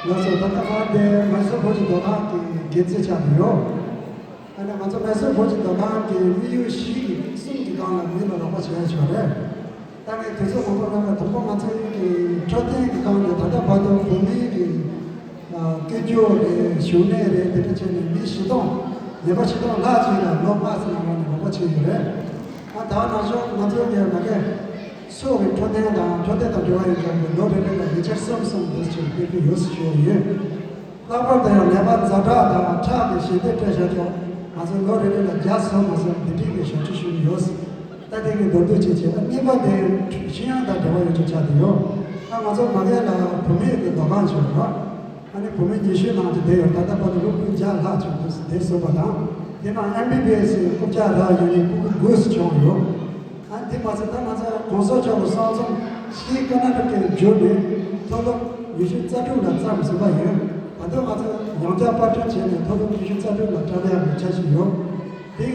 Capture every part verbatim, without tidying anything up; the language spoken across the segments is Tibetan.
ལགས་སོ། ད་ལྟ་ང་འདི་མེ་སོར་བོད་ཀྱི་མདོ་ཁམས་ཀྱི་དགེ་རྩའི་ཆ་དུ་ཡོད། ཨ་ནི་ང་ཚོ་མེ་སོར་བོད་ཀྱི་མདོ་ཁམས་ཀྱི་དམིགས་ཡུལ་བཞི་གི་གསུམ་གྱི་སྒང་ལ་མི་ལ་རོགས་པ་བྱེད་ཡ་ཆོག་རེད། ད་ངས་དུས་ཚོད་མང་པོ་གནང་བ་དང་པོ་ང་ཚོའི་གི་འཕྲོད་བསྟེན་གྱི་སྒང་ནས་ད་ལྟ་བར་དུ་བོད་མིའི་གི་སྐད་སྒྱུར་རེད། བཞུགས་གནས་རེད། དེ་འདྲ་བྱས་ནས་མི་བཞི་སྟོང་ཉི་ཤུ་རྩ་གཅིག་ལ་ལོ་ལྔ་ཙམ་ནང་ལོགས་ནས་རོགས་པ་བྱས་ཡོད་རེད། ཨ་ད་ནང་ཆོས་ང་ཚོའི་གི་མ་གི་སོགས་ཀྱི་འཕྲོད་བསྟེན་དང་འཕྲོད་བསྟེན་དང་འབྲེལ་བ་ཡོད་མཁན་གྱི་ལོ་རེ་རེ་ལ་ཉིས་ཆ་གསུམ་གསུམ་འདུག་ཅེས་སྤེལ་གྱི་ཡོད་ཞུ་ཡི་ཡོད། ལྷག་པར་དུ་ཡང་ནད་པ་ཛ་དྲག་དང་ཁྲག་གི་ཞལ་འདེབས་སྤྲད་བཞག་ཆོག་ང་ཚོ་ལོ་རེ་རེ་ལ་བརྒྱ་སོ་མ་སོ་འདི་འདྲའི་གི་ཞབས་ཕྱི་ཞུ་གི་ཡོད། ད་དེ་གི་མདོར་བསྡུས་བྱས་བྱས། ཨ་གཉིས་པ་དེ་ཤེས་ཡོན་དང་འབྲེལ་བ་ཡོད་ཆོག་ཆགས་བསྡད་ཡོད། ཨ་ང་ཚོ་མ་གི་ལ་བུད་མེད་ཀྱི་མདོ་ཁང་ཞིག་ཡོད། ཨ་ནི་བུད་མེད་ཉི་ཤུ་ནང་དུ་བསྡད་ཡོད། ད་ལྟ་བར་དུ་སློབ་ཕྲུག་བརྒྱ་ལྷག་ཅིག་འདུག་བསྡད་ཟིན་པ་དང་། དེ་ནང་ཨེམ་བི་བི་ཨེ་སི་རྐུབ་བཀྱག་རག་ཡོད་མཁན་ཕྲུ་གུ་དགུ་ཙམ་བྱུང་ཡོད། ཨ་འདི་མ་ཟད་ད་ང་ཚོ་གོང་ས་མཆོག་གི་གསུང་རྩོམ་ཤེས་ཀ་ན་ཊ་ཀའི་བསྒྱུར་ནས་མཐོ་སློབ་ཉི་ཤུ་རྩ་དྲུག་ལ་བརྩམས་ཟིན་པ་ཡིན། ད་དུང་ང་ཚོ་ཡང་བསྐྱར་པར་སྐྲུན་བྱས་ནས་མཐོ་སློབ་ཉི་ཤུ་རྩ་དྲུག་ལ་བཀྲམ་ཡག་གི་འཆར་གཞི་ཡོད། དེ།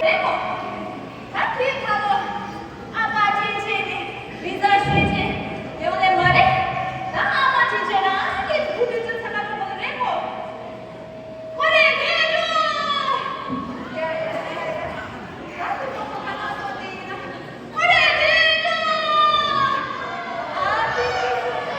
རེད་མོ། ད་དེའི་ཁ་ལོ། ཨ་མ་ཅན་ཅན་ནི་མི་ཟ་ཤེས་ཅན་ཡོང་ལེ་མ་རེད། ད་ཨ་མ་ཅན་ཅན་ན་ཨ་ནི་ཁུ་དུ་ཅུ་ཚ་ན་ཁྲོ་མོ་རེད་མོ། ཁོ་རེ་དེ་འགྲོ། ཡ་ཡ་ཡ་ཡ། ད་དུ་ཁོ་ཁོ་ཁ་ན་སོ་དེ་ཡིན་ན། ཁོ་རེ་དེ་འགྲོ། ཨ་ཙི་ཙི་ཙི།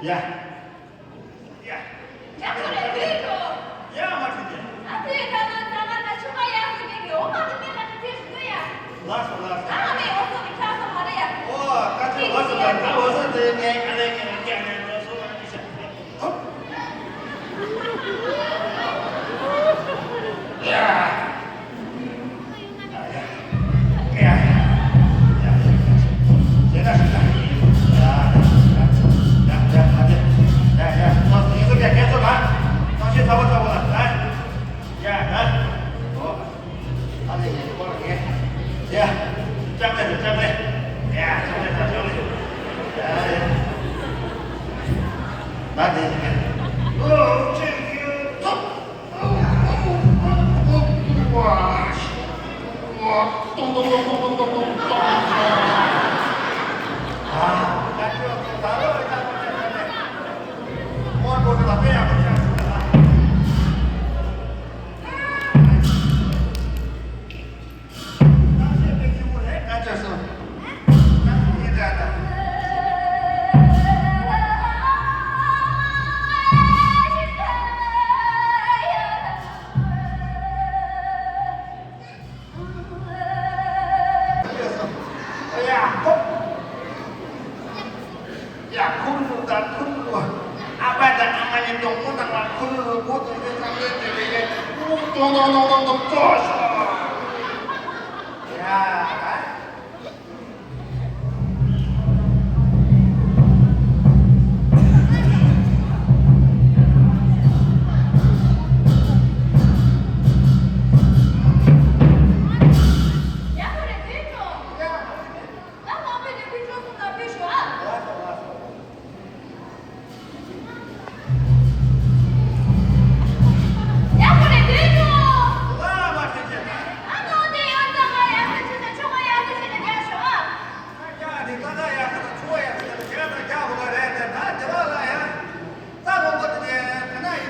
ཡ། ཡ། ཡ་ཁོ་རེ་ཁོའི་ཁྲོ། ཡ་མ་ཁྲིད་དེ། ཨ་ཁོའི་ཁ་ནང་ཚ་ན་ན་ཆུ་མ་ཡག་ཟིག་མེད་གི་འོ་མ་དེ་མེད་ན་དེ་ཐེ་ཞུ་ཡ། ལགས་སོ་ལགས་སོ། ཨ་མེ་འོ་སོ་མི་ཁ་སོ་མ་རེད་ཡ། ཨོ་ཀ་ཅོ་ལགས་སོ་ལགས། ད་འོ་སོ་དེ་ངས་ཨ་ལེ་ངས་ཨ་ཀྱ་ངས་འོ་སོ་མ་ཁྲིད་ཤག་ཡ།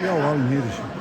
ཡ་ཝང་ཉེ་རེ་ཞིག